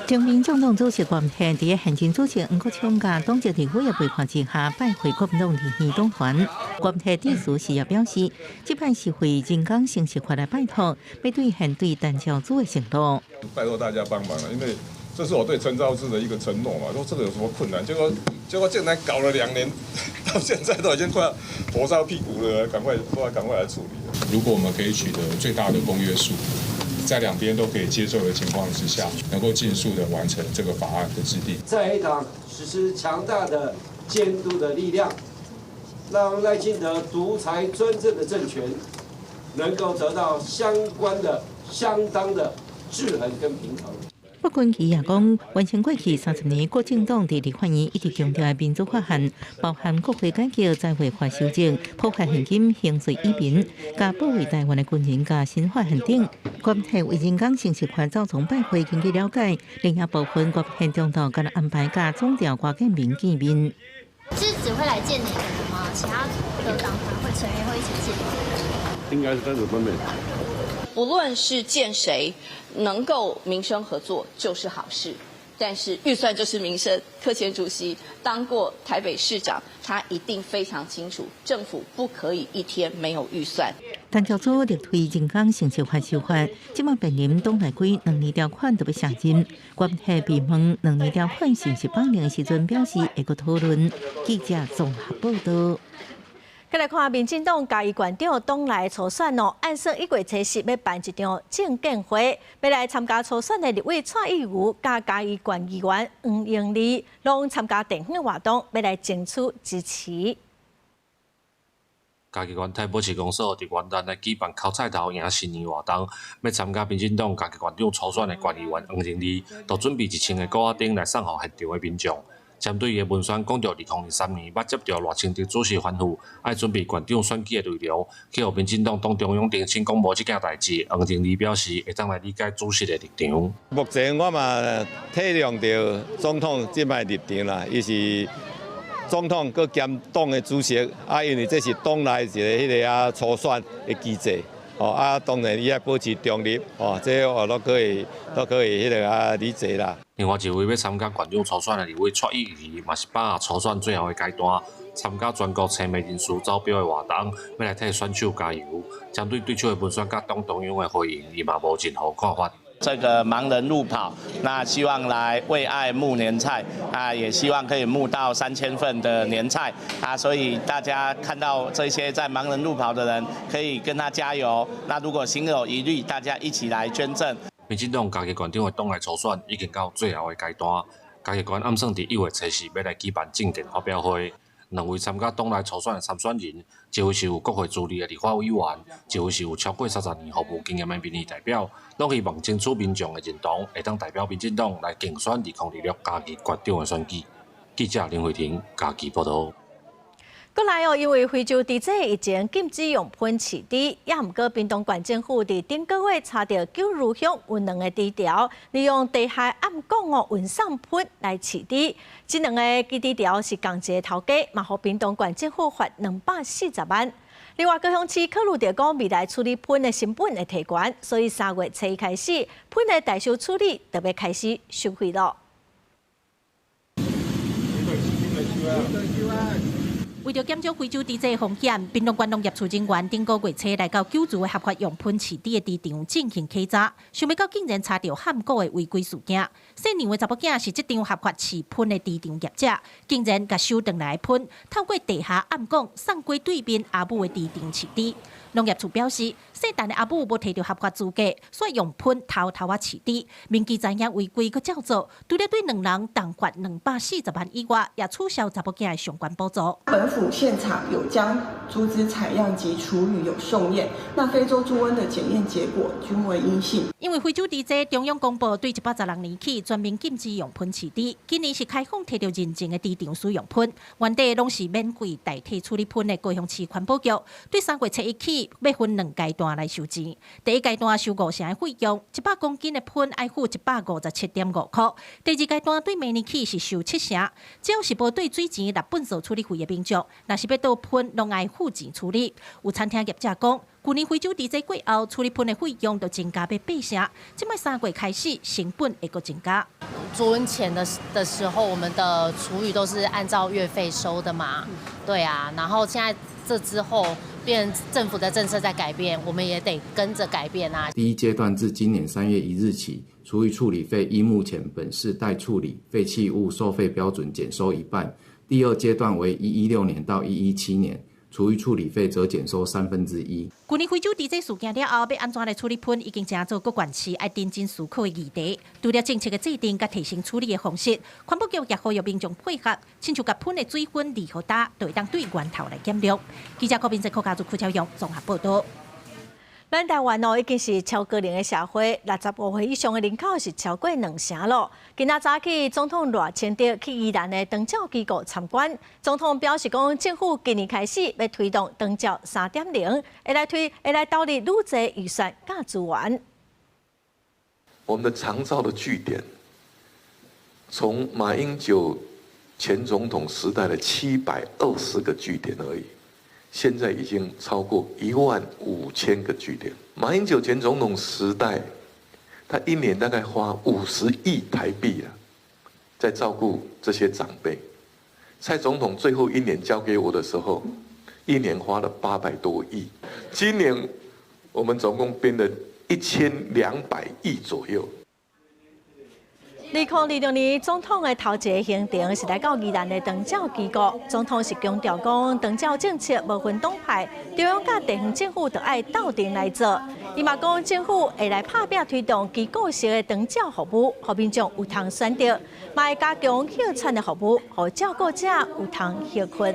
前民眾黨主席郭台銘佇現任主席黃國昌佮黨籍立委的陪伴之下，拜會國民黨立院黨團。郭台銘致辭時也表示，這擺是為人工城市法來拜託，欲兌現對陳昭姿的承諾。拜託大家幫忙了，因為這是我對陳昭姿的一個承諾嘛，說這個有什麼困難？結果竟然搞了2年，到現在都已經快要火燒屁股了，趕快趕快來處理。如果我們可以取得最大的公約數，在兩邊都可以接受的情況之下，能夠盡速的完成這個法案的制定。在野黨實施強大的監督的力量，讓賴清德獨裁專政的政權能夠得到相關的、相當的制衡跟平衡。郭根基也講，完成過去30年，國政黨佇立法院一直強調的民主法案，包含國會改革、在會法修正、普發現金、刑罪移民、佮保衛台灣的軍人佮新法案等。郭台為人工城市法走訪拜會，根據了解，另一部分國現中道佮安排佮總召郭建明見面。是只會來見你個人嗎？其他的黨團會成員會一起見嗎？應該是單獨分別。不論是見誰，能夠民生合作就是好事。但是預算就是民生。柯前主席當過台北市長，他一定非常清楚，政府不可以一天沒有預算。陳昭姿力推人工城市法修法，這馬面臨黨內規兩年條款就欲卸任。郭台銘問兩年條款是毋是綁定的時陣，表示會閣討論。記者綜合報道。再來看民進黨嘉義縣長黨內初選哦，按算1月7日欲辦一場政見會，欲來參加初選的立委蔡易餘佮嘉義縣議員黃英麗，攏參加電訪活動，欲來爭取支持。嘉義縣太保市公所佇元旦來舉辦剾菜頭迎新年活動，欲參加民進黨嘉義縣長初選的縣議員黃英麗，就準備1000个鼓仔燈來送予現場的民眾。針對伊的文宣講著2023年捌接著賴清德主席吩咐，愛準備縣長選舉的內容，去予民進黨黨中央澄清講無這件代誌。黃英麗表示會當來理解主席的立場。目前我嘛體諒著總統這擺立場啦，伊是總統閣兼黨的主席，啊，因為這是黨內一個彼个啊初選的機制，哦啊，當然伊愛保持中立，哦，這我攏可以，都可以彼个啊理解啦。另外一位欲參加縣長初選的立委蔡易餘，嘛是把握初選最後的階段，參加全國青媒人士走標的活動，欲來替選手加油。針對對手的文宣佮黨中央的回應，伊嘛無任何看法。這個盲人路跑，那希望來為愛募年菜啊，也希望可以募到3000份的年菜啊，所以大家看到這些在盲人路跑的人，可以跟他加油。那如果心有餘力，大家一起來捐贈。民進黨嘉義縣長的黨內初選已經到最後的階段，嘉義縣暗算佇1月7日欲來舉辦政見發表會。兩位參加黨內初選的參選人，一位是有國會資歷的立法委員，一位是有超過30年服務經驗的民意代表，攏希望爭取民眾的認同，會當代表民進黨來競選2026嘉義縣長的選舉。記者林慧婷嘉義報導。閣來哦，因為非洲豬瘟疫情禁止用噴飼豬，也毋過屏東縣政府佇頂個月查著九如鄉有兩个豬條，利用地下暗管哦運送噴來飼豬。這兩个基地條是仝一个頭家，嘛予屏東縣政府罰240萬。另外，高雄市考慮著講未來處理噴的成本會提懸，所以3月7日開始，噴的代收處理就欲開始收費囉。為著減少非洲豬瘟風險，屏東縣農業處人員頂個月初來到九如的合法用噴飼豬的豬場進行稽查，想欲到竟然查著譀股的違規事件。姓楊的查某囝是這場合法飼噴的豬場業者，竟然共收轉來的噴，透過地下暗管送過對面阿母的豬場飼豬。農業處表示，姓陳的阿母無提著合法資格，所以用噴偷偷仔飼豬。民機知影違規，閣照做，除了對兩人重罰240萬以外，也取消查某囝的相關補助。本府現場有將豬隻採樣及廚餘有送驗，那非洲豬瘟的檢驗結果均為陰性。因為非洲豬瘟中央公布對116年起全面禁止用噴飼豬，今年是開放提著認證的豬場使用噴，原底攏是免費代替處理噴的高雄市環保局，對3月7日起欲分兩階段來收錢。第一階段收5成的費用，100公斤的噴愛付157.5箍。第二階段對明年起是收7成，只要是無對水錢納糞掃處理費的民眾，若是欲倒噴，攏愛付錢處理。有餐廳業者講，舊年非洲豬瘟過後，處理噴的費用就增加欲8成，這擺3月開始成本會閣增加。豬瘟前的時候，我們的廚餘都是按照月費收的嘛，對啊，然後現在這之後，變政府的政策在改變，我們也得跟着改變啊。第一階段自今年3月1日起，廚餘處理費依目前本市待處理廢棄物收費標準減收一半。第二階段為116年到117年。廚餘處理費則減收1/3。舊年非洲豬瘟事件了後，欲按怎來處理噴，已經成做各縣市愛認真思考的議題。除了政策的制定佮提升處理的方式，環保局也呼籲民眾配合，親像共噴的水分離予焦，就會當對源頭來減量。記者郭明哲、柯家族、柯超勇綜合報導。咱台灣哦，已經是超高齡的社會，65歲以上的人口是超過2成咯。今仔早起，總統賴清德去宜蘭的長照機構參觀，總統表示講，政府今年開始欲推動長照3.0，會來推，會來投入愈濟預算佮資源。我們的長照的據點，從馬英九前總統時代的720個據點而已。現在已經超過1萬5千個據點。馬英九前總統時代，他一年大概花50億台幣啊，在照顧這些長輩。蔡總統最後一年交給我的時候，一年花了800多億。今年我們總共編了1200億左右。2026年總統的頭一个行程是來到宜蘭的長照機構。總統是強調講，長照政策無分黨派，中央佮地方政府都愛鬥陣來做。伊嘛講，政府會來拍拚推動機構式的長照服務，予民眾有通選擇，嘛會加強歇喘的服務，予照顧者有通歇睏。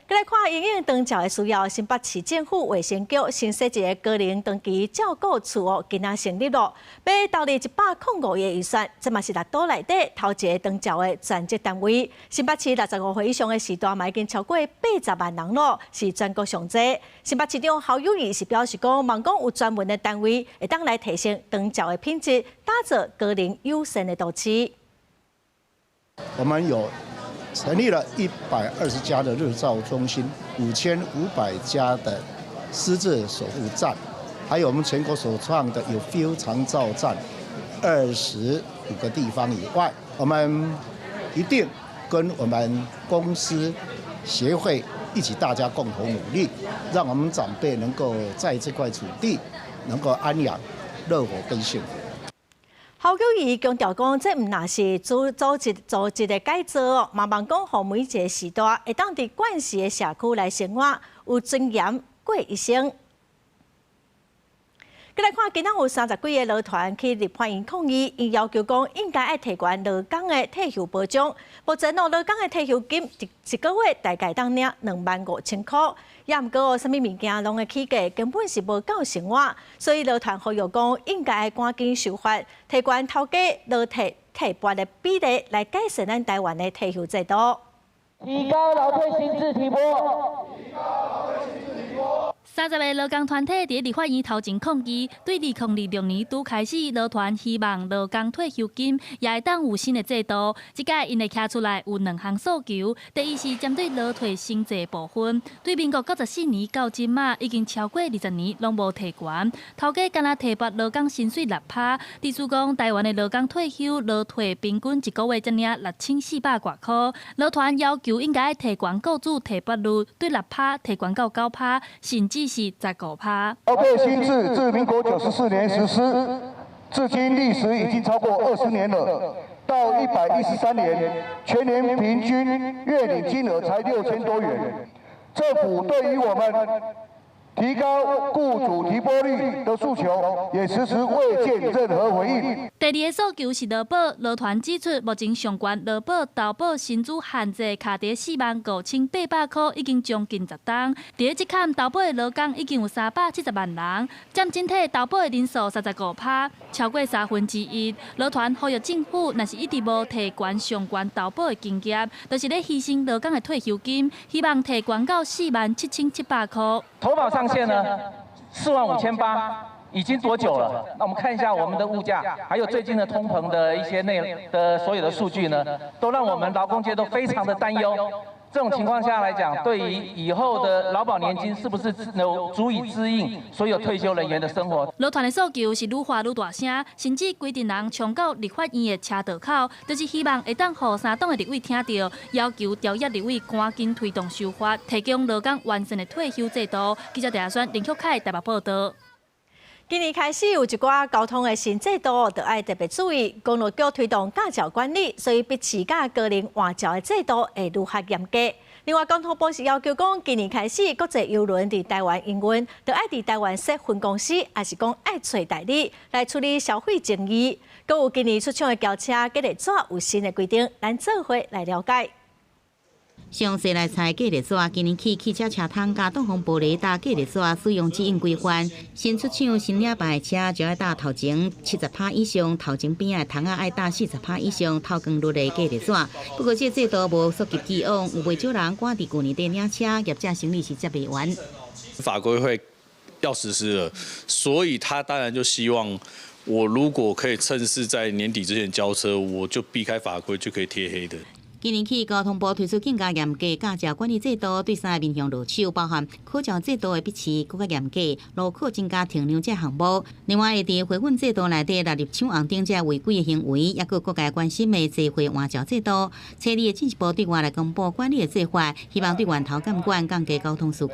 閣來看因應長照的需要，新北市政府衛生局新設一个高齡長期照顧處哦，今仔成立咯，欲投入105億預算，這嘛是列島內底頭一个長照的專職單位。新北市65歲以上的序大嘛已經超過80萬人咯，是全國上濟。新北市長侯友宜是表示講，望講有專門的單位會當來提升長照的品質，打造高齡友善的都市。我們有成立了120家的日照中心，5500家的失智守護站，還有我們全國首創的有 feel 長照站，25個地方以外，我們一定跟我們公司協會一起，大家共同努力，讓我們長輩能夠在這塊土地能夠安養、樂活更幸福。侯友宜強調講，這毋但是組織的改造哦，嘛望講予每一个序大會當佇慣勢的社區來生活，有尊嚴過一生。閣來看，今仔有30幾个勞團去立法院抗議，𪜶要求講應該愛提懸勞工的退休保障。目前哦，勞工的退休金一個月大概當領25,000箍，也毋過哦，啥物物件攏會起價，根本是無夠生活。所以勞團呼籲講，應該愛趕緊修法，提懸頭家勞退提撥的比例，來改善咱台灣的退休制度。提高勞退薪資提撥。30个劳工团体佇立法院头前抗议，对2026年拄开始，劳团希望劳工退休金也會當有新的制度。這擺𪜶會徛出來有兩項訴求，第一是針對勞退薪資部分，對民國94年到這馬已經超過20年攏無提懸，頭家干焦提撥勞工薪水6趴，意思講台灣的勞工退休勞退平均一個月才領6400外箍。勞團要求應該提懸雇主提撥率，對6趴提懸到9趴，甚至是15趴。勞退新制自民國94年實施，至今歷時已經超過20年了。到113年，全年平均月領金額才6000多元。政府對於我們提高雇主提撥率的訴求，也遲遲未見任何回應。第二个訴求是勞保，勞團指出，目前上懸勞保投保薪資限制卡佇45,800箍，已經將近10冬。佇這坎投保的勞工已經有370萬人，佔整體投保的人數35趴，超過1/3。勞團呼籲政府，若是一直無提懸上懸投保的金額，就是咧犧牲勞工的退休金，希望提懸到47,700箍。投保上限呢，45,800，已經多久了？那我們看一下我們的物價，還有最近的通膨的一些內的所有的數據呢，都讓我們勞工界都非常的擔憂。這種情況下來講，對於以後的勞保年金是不是能足以支應所有退休人員的生活？勞團的訴求是愈喊愈大聲，甚至規陣人衝到立法院的車道口，就是希望會當予三黨的立委聽著，要求朝野立委趕緊推動修法，提供勞工完善的退休制度。記者鄭亞軒、林旭凱台北報導。今年開始有一寡交通的新制度，就愛特別注意。公路局推動駕照管理，所以筆試佮高齡換照的制度會愈較嚴格。另外，交通部是要求講，今年開始國際郵輪佇台灣營運，就愛佇台灣設分公司，抑是講愛揣代理來處理消費爭議。閣有今年出廠的轎車，隔離紙有新的規定，咱做伙來了解。上細來猜隔離紙，今年起汽車車窗佮擋風玻璃貼隔離紙使用指引規範。新出廠新領牌的車就愛貼頭前70趴以上，頭前邊仔的窗仔愛貼40趴以上透光率的隔離紙。不過這制度無溯及既往，有袂少人趕佇舊年底領車，業者生理是接袂完。法規會要實施了，所以他當然就希望我如果可以趁勢在年底之前交車，我就避開法規就可以貼黑的。今年起，交通部推出更加嚴格駕照管理制度，對三個面向落手，包含考照制度的筆試閣較嚴格，路考增加停兩這項目。另外，會佇回訓制度內底納入搶紅燈這違規的行為，抑閣各界關心的濟歲換照制度。初二的進一步對外來公布管理的做法，希望對源頭監管降低交通事故。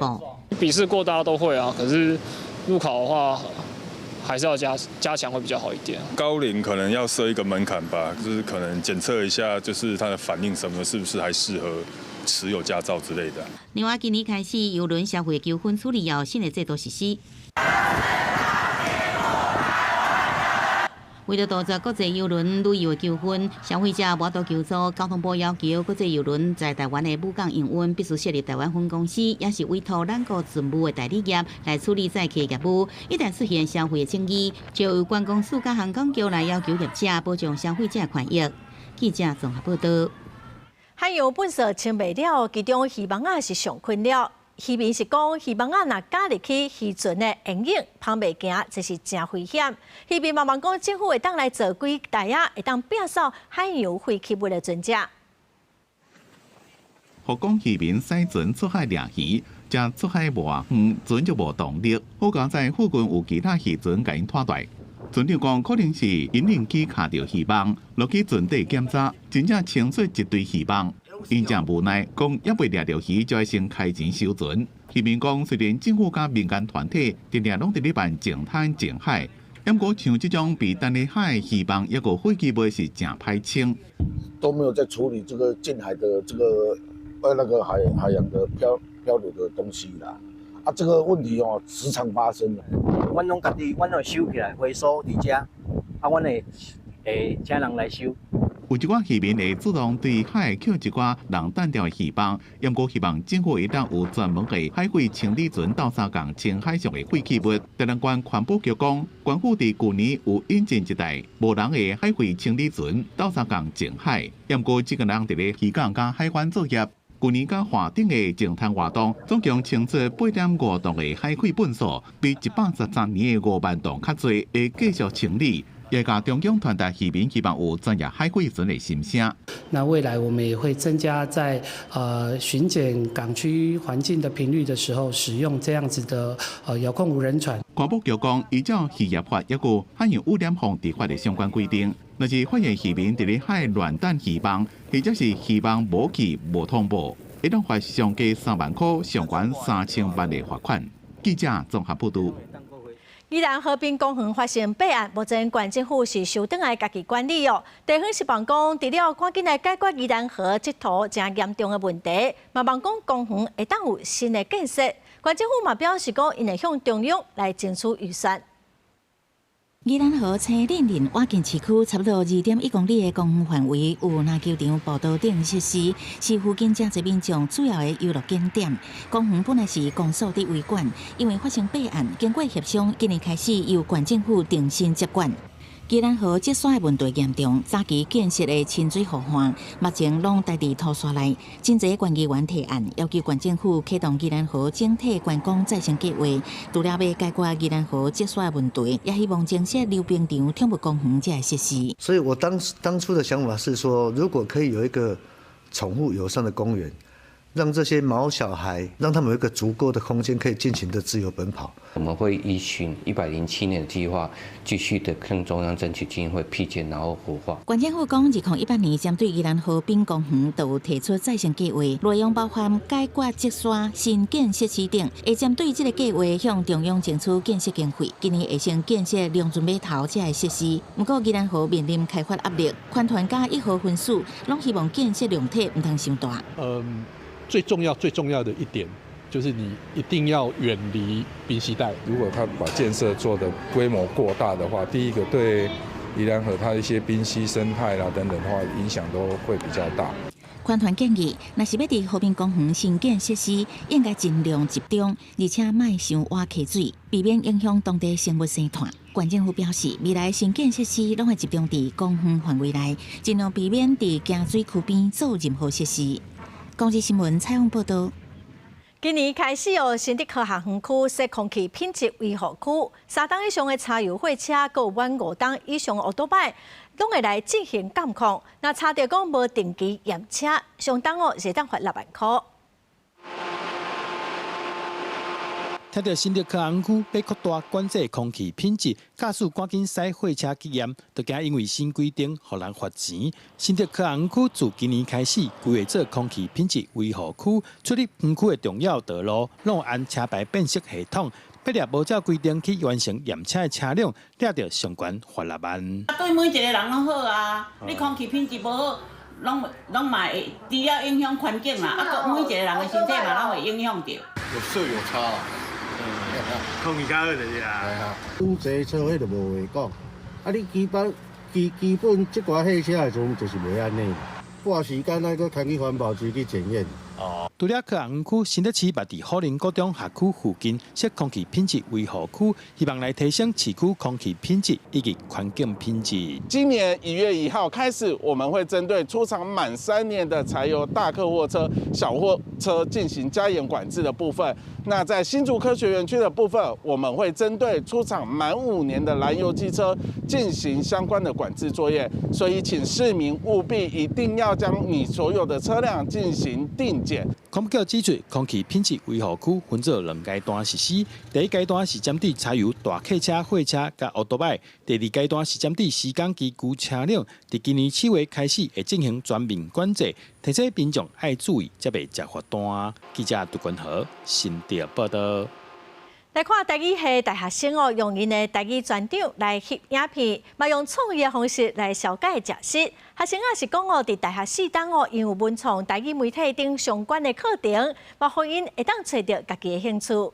筆試過大家都會啊，可是路考的話，還是要加強會比較好一點。高齡可能要設一個門檻吧，就是可能檢測一下，就是他的反應什麼，是不是還適合持有駕照之類的。另外，今年開始郵輪消費糾紛處理有新的制度實施。為了杜絕國際郵輪旅遊的糾紛，消費者無法度求助，交通部要求國際郵輪在台灣的母港營運，必須設立台灣分公司，抑是委託咱國船務的代理業來處理載客業務。一旦出現消費的爭議，就由觀光署佮航港局來要求業者保障消費者權益。記者綜合報導。海洋垃圾清袂了，其中魚網仔是上困擾。漁民是講，魚網仔若咬入去漁船的蜆湧，芳袂行，這是誠危險。漁民嘛望講，政府會當來做幾台仔，會當摒掃海洋廢棄物的船隻。福岡漁民駛船出海掠魚，這出海無偌遠，船就無動力。好佳哉附近有其他漁船共𪜶拖蹛。船長講，可能是引領機卡著魚網，落去船底檢查，真正清出一堆魚網。𪜶誠無奈，講猶未掠著魚，就愛先開錢修船。漁民講，雖然政府佮民間團體定定攏佇咧辦淨灘淨海，毋過像這種被擲佇海的魚網，抑閣廢棄物是誠歹清。都沒有在處理這個近海的這個那個海洋的漂流的東西啦。啊，這個問題哦，時常發生。阮攏家己，阮攏會收起來回收佇遮，啊，阮會請人來收。有一寡漁民會主動對海抾一寡人擲掉的魚網，毋過希望政府會當有專門的海廢清理船鬥相共清海上的廢棄物。台南縣環保局講，縣府佇舊年有引進一台無人的海廢清理船鬥相共淨海，毋過這個人佇咧漁港佮海灣作業。舊年佮劃定的淨灘活動，總共清出8.5噸的海廢糞掃，比113年的5萬噸較濟，會繼續清理。也共中央傳達漁民希望有專業海廢船的心聲。那未來我們也會增加在巡檢港區環境的頻率的時候，使用這樣子的遙控無人船。環保局講，依照漁業法抑閣海洋污染防治法的相關規定，若是發現漁民佇咧海亂擲漁網，或者是漁網無記無通報，會當罰上低3萬箍，上懸3000萬的罰款。記者綜合報導。宜蘭河濱公園發生弊案，目前縣政府是收轉來家己管理哦。地方希望講，除了趕緊來解決宜蘭河積塗誠嚴重的問題，嘛望講公園會當有新的建設。縣政府嘛表示講，𪜶會向中央來爭取預算。宜蘭河青嶺鎮倚近市區差不多2.1公里的公園範圍，有籃球場、步道等設施，是附近誠濟民眾主要的遊樂景點。公園本來是公所佇維管，因為發生弊案，經過協商，今年開始由縣政府重新接管。宜蘭河積沙的問題嚴重，早期建設的親水護岸，目前攏待佇土沙內。真濟縣議員提案，要求縣政府啟動宜蘭河整體觀光再生計劃，除了欲解決宜蘭河積沙的問題，也希望增設溜冰場、寵物公園這些設施。所以我當當初的想法是說，如果可以有一個寵物友善的公園，讓這些毛小孩，讓他們有一個足夠的空間可以盡情的自由奔跑。我們會依循107年的計劃，繼續的向中央爭取經費闢建，然後活化。縣政府講，2018年針對宜蘭河濱公園都有提出再生計劃，內容包含解決積沙、新建設施等，會針對這個計劃向中央爭取建設經費。今年會先建設兩船碼頭這個設施。毋過宜蘭河面臨開發壓力，環團佮一號分署攏希望建設量體毋通傷大。最重要、最重要的一點，就是你一定要遠離濱溪帶。如果他把建設做的規模過大的話，第一個對宜蘭河它一些濱溪生態啦等等的話，影響都會比較大。環團建議，若是欲佇河濱公園新建設施，應該盡量集中，而且莫傷倚溪水，避免影響當地生物生態。縣政府表示，未來新建設施攏會集中佇公園範圍內，盡量避免佇行水區邊做任何設施。公視新聞採訪報導。今年開始哦，新竹科學園區設空氣品質維護區，3噸以上的柴油貨車，閣有滿5噸以上的歐多擺，攏會來進行監控。若查著講無定期驗車，上重哦是會當罰6萬箍。聽著新竹科學園區欲擴大管制空氣品質，駕駛趕緊駛貨車去驗，就驚因為新規定，予人罰錢。新竹科學園區自今年開始規劃做空氣品質維護區，出入園區的重要道路，攏按車牌辨識系統，欲掠無照規定去完成驗車的車輛，掠著上懸罰6萬。對每一個人攏好啊，你空氣品質無好，攏攏嘛會除了影響環境啦，啊，閣每一個人的身體嘛攏會影響著。有色有差。空氣較好就是啊。講濟車彼就無話講，啊，你基本基基本這寡貨車的時陣就是袂按呢，掛時間愛閣牽去環保局去檢驗。哦，除了科學園區，新竹市嘛佇虎林國中學區附近設空氣品質維護區，希望來提升市區空氣品質以及環境品質。今年1月1號開始，我們會針對出廠滿3年的柴油大客貨車、小貨車進行加嚴管制的部分。那在新竹科學園區的部分，我們會針對出廠滿5年的燃油機車進行相關的管制作業。所以，請市民務必一定要將你所有的車輛進行定檢。環保局指出，空氣品質維護區分做兩階段實施。第一階段是針對柴油大客車、貨車佮歐多擺；第二階段是針對施工機具車輛。佇今年7月開始會進行全面管制，提醒民眾愛注意，才袂食罰單。記者杜君豪新竹報導。來看台語系大學生哦，用𪜶的台語專長來翕影片，嘛用創意的方式來消解食食。學生仔是講哦，佇大學4冬哦，𪜶有文創台語媒體等相關的課程，嘛予𪜶會當揣著家己的興趣。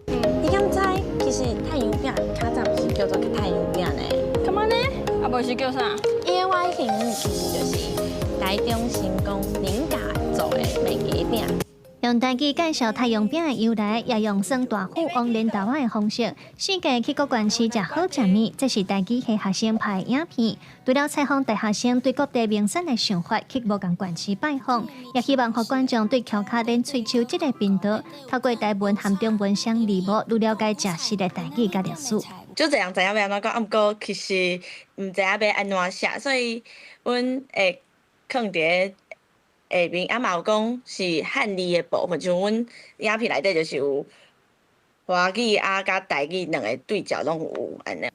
你敢知其實太陽餅較早毋是叫做太陽餅呢？幹嘛呢？啊，無是叫啥？伊的原型其實就是台中成功林家做的麥雞餅。用台語介紹太陽餅的由來，也用耍大富翁連豆仔的方式，四界去各縣市食好食物。這是台語系學生拍的影片。除了採訪大學生對各地名產的想法，去無仝縣市拜訪，也希望予觀眾對蹺跤練喙鬚這個頻道，透過台文和中文雙字幕，愈了解真實的台語佮歷史。足濟人知影欲按怎講，啊，毋過其實毋知影欲按怎寫，所以阮會囥佇咧下面，啊嘛有講是漢字的部分，像阮影片內底就是有華語啊佮台語兩个對照攏有按呢。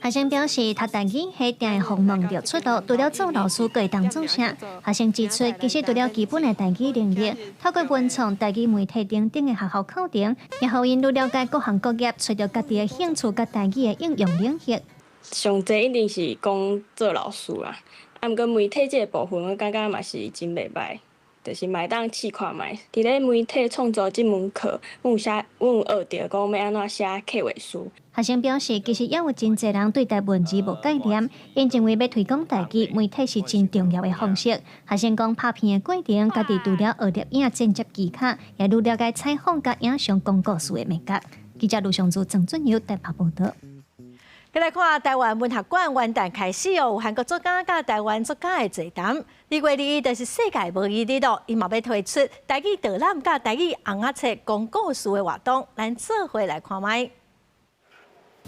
學生表示，讀台語系定會予問著出路，除了做老師，閣會當做啥？學生指出，其實除了基本的台語能力，透過文創台語媒體等等的學校課程，也予𪜶愈了解各行各業，揣著家己的興趣佮台語的應用領域。上濟一定是講做老師啦，啊，毋過媒體這个部分，我感覺嘛是真袂䆀，就是嘛會當試看覓。佇咧媒體創作這門課，阮有寫，阮有學著講欲按怎寫計劃書。學生表示，其實也有真濟人對台文字無概念，𪜶認為欲推廣台語，媒體是真重要的方式。學生講拍片的過程，家己除了學攝影剪接技巧，也愈了解採訪佮影像講故事的美感。記者盧尚祖、鄭俊友台北報導。再來看臺灣文學館元旦開始哦，有韓國作家佮臺灣作家的座談。2月21就是世界母語日咯，伊嘛欲推出台語導覽佮台語尪仔冊講故事的活動，咱做伙來看覓。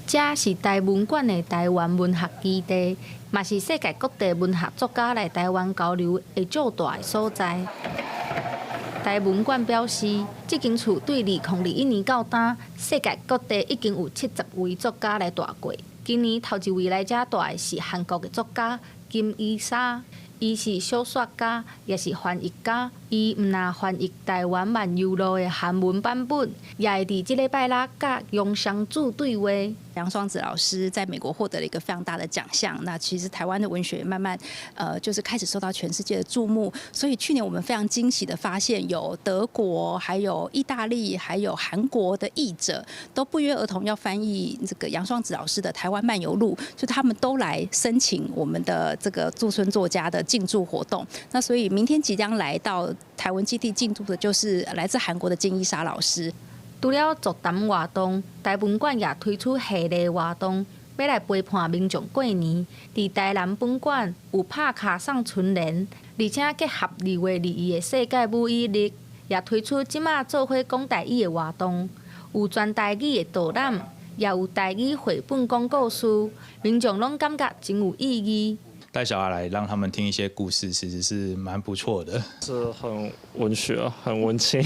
這是台文館的臺灣文學基地，嘛是世界各地文學作家來臺灣交流會最大的所在。台文館表示，這間厝對2021年到今，世界各地已經有70位作家來蹛過。今年頭一位來遮蹛的是韓國的作家金伊莎，伊是小說家，也是翻譯家。伊毋但翻譯台灣漫遊錄的韓文版本，也會佇這禮拜六佮楊雙子對話。楊雙子老師在美國獲得了一個非常大的獎項。那其實台灣的文學慢慢，就是開始受到全世界的注目。所以去年我們非常驚喜的發現，有德國、還有意大利、還有韓國的譯者都不約而同要翻譯這個楊雙子老師的《台灣漫遊錄》，就他們都來申請我們的這個駐村作家的進駐活動。那所以明天即將來到台文基地進駐的，就是來自韓國的金伊莎老師。除了座談活動，台文館也推出系列活動，欲來陪伴民眾過年。佇台南分館有拍卡送春聯，而且結合2月21的世界母語日，也推出這馬做伙講台語的活動，有全台語的導覽，也有台語繪本講故事，民眾攏感覺真有意義。帶小孩來，讓他們聽一些故事，其實是蠻不錯的。是很文學，很文青。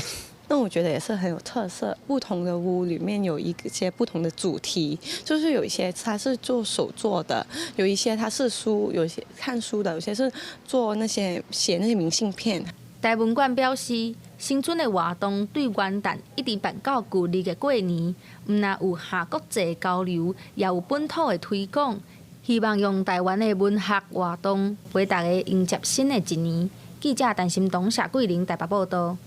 那我覺得也是很有特色。不同的屋裡面有一些不同的主題，就是有一些它是做手作的，有一些它是書，有些看書的，有些是做那些寫那些明信片。台文館表示，新春的活動對元旦一直辦到舊曆的過年，毋但有跨國際交流，也有本土的推廣，希望用台灣的文學活動陪大家迎接新的一年。記者陳心東、謝桂玲台北報導。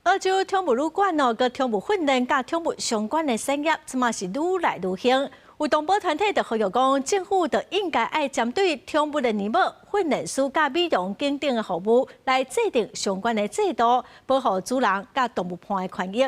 澳洲寵物旅館哦，佮寵物訓練佮寵物相關的產業，這馬是愈來愈興。有動保團體就呼籲講，政府就應該愛針對寵物的年保、訓練師佮美容等等的服務，來制定相關的制度，保護主人佮動物伴的權益。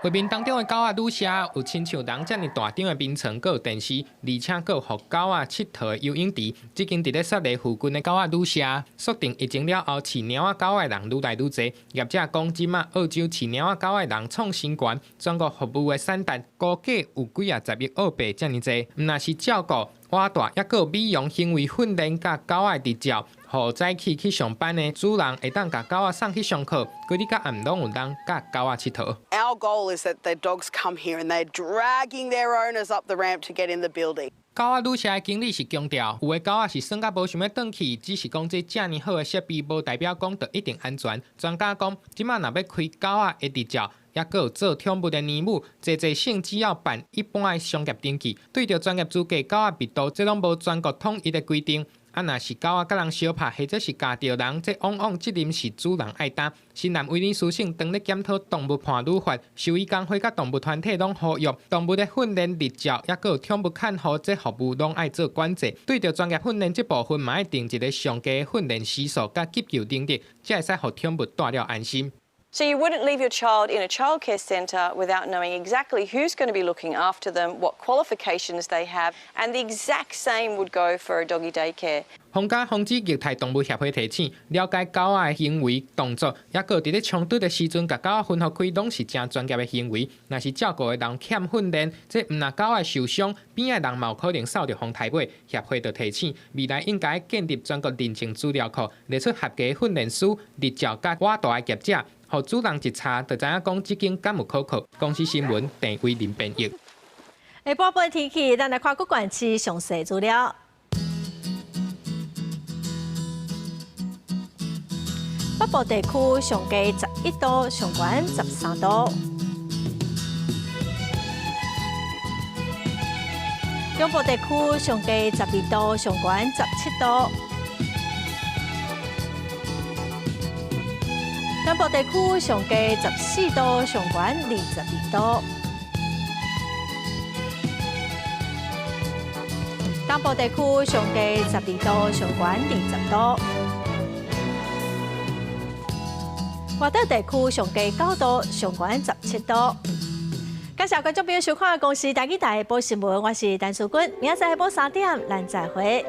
畫面當中的狗仔旅社有親像人遮爾大張的眠床，閣有電視，而且閣有予狗仔𨑨迌的游泳池。這間佇咧雪梨附近的狗仔旅社，鎖定疫情了後飼貓仔狗仔的人愈來愈濟。業者講，這馬澳洲飼貓仔狗仔的人創新懸，全國服務的產值估計有幾仔十億澳幣遮爾濟。毋但是照顧、倚帶，抑閣有美容行為訓練佮狗仔的執照，予早起去上班的主人會當共狗仔送去上課，規日到暗攏有人佮狗仔𨑨迌。 Our goal is that the dogs come here and they're dragging their owners up the ramp to get in the building. 狗仔旅社的經理是強調，有的狗仔是耍甲無想欲轉去，只是講這遮爾好的設備，無代表講就一定安全。專家講，這馬若欲開狗仔的執照，抑閣有做寵物的年母，濟濟性只要辦一般的商業登記，對著專業資格狗仔密度，這攏無全國統一的規定。啊，若是狗仔佮人相拍，或者是咬著人，這往往責任是主人愛擔。新南威爾斯省當咧檢討動物伴侶法，獸醫工會佮動物團體攏呼籲，動物的訓練、日照，抑閣有寵物看護這服務攏愛做管制。對著專業訓練這部分，嘛愛定一个上低訓練時數佮急救能力，才會使予寵物蹛了安心。 So you wouldn't leave your child in a childcare centre without knowing exactly who's going to be looking after them, what qualifications they have, and the exact same would go for a doggy daycare. 皇家防止虐待動物協會提醒，了解狗仔的行為動作，抑閣佇咧衝突的時陣，共狗仔分予開，攏是誠專業的行為。若是照顧的人欠訓練，這毋但狗仔受傷，邊仔人嘛有可能掃著風颱尾。協會就提醒，未來應該建立全國認證資料庫，列出合格訓練師、日照佮活大的業者，予主人一查就知影講這間敢有可靠。公視新聞鄭偉林編譯。下晡半天氣，咱來看各縣市詳細資料。北部地區上低11度，上懸13度。中部地區上低12度，上懸17度。南部地區上低14度，上懸22度。東部地區上低12度，上懸20度。外島地區上低9度，上懸17度。感謝觀眾朋友收看《公視台語台》報新聞，我是陳淑君，明仔載下晡3點，咱再會。